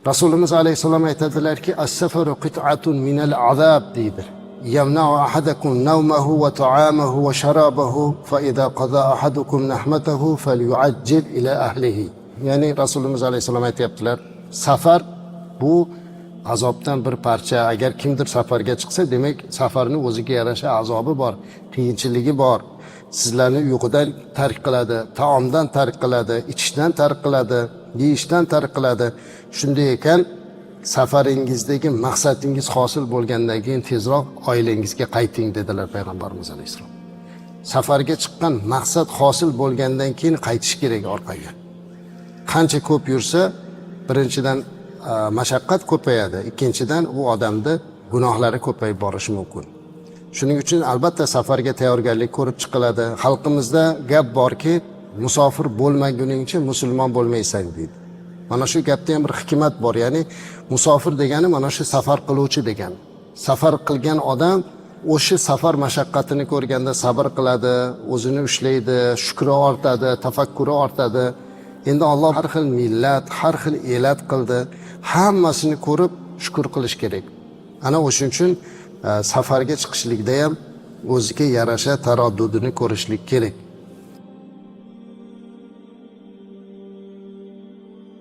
Rasulimiz alayhissalom aytadilarki, as-safaru qit'atun minal azab deydi. Yamna'u ahadakum nawmahu va ta'amahu va sharabahu fa idza qada ahadukum nahmatahu falyu'ajjil ila ahlihi. Ya'ni Rasulimiz alayhissalom aytyaptilar, safar bu azobdan bir parcha. Agar kimdir safarga chiqsa, demak safarni o'ziga yarasha azobi bor, qiyinchiligi bor. Sizlarni uyqudan tark qiladi, taomdan tark qiladi, ichishdan tark qiladi, yeyishdan tark qiladi. Shunday ekan, safaringizdagi maqsadingiz hosil bo'lgandan keyin tezroq oilangizga qayting dedilar payg'ambarimiz alayhissalom. Safarga chiqqan maqsad hosil bo'lgandan keyin qaytish kerak orqaga. Qancha ko'p yursa, birinchidan mashaqqat ko'payadi, ikkinchidan u odamda gunohlari ko'payib borishi mumkin. Shuning uchun albatta safarga tayyorgarlik ko'rib chiqiladi. Xalqimizda gap borki, musofir bo'lmaguningcha musulmon bo'lmaysan deydi. Mana shu gapda ham bir hikmat bor, ya'ni musofir degani mana shu safar qiluvchi degani. Safar qilgan odam o'sha safar mashaqqatini ko'rganda sabr qiladi, o'zini ushlaydi, shukri ortadi, tafakkuri ortadi. Endi Alloh har xil millat, har xil elat qildi, hammasini ko'rib shukur qilish kerak. Ana o'shuning uchun safarga chiqishlikda ham o'ziga yarasha taraddudini ko'rishlik kerak.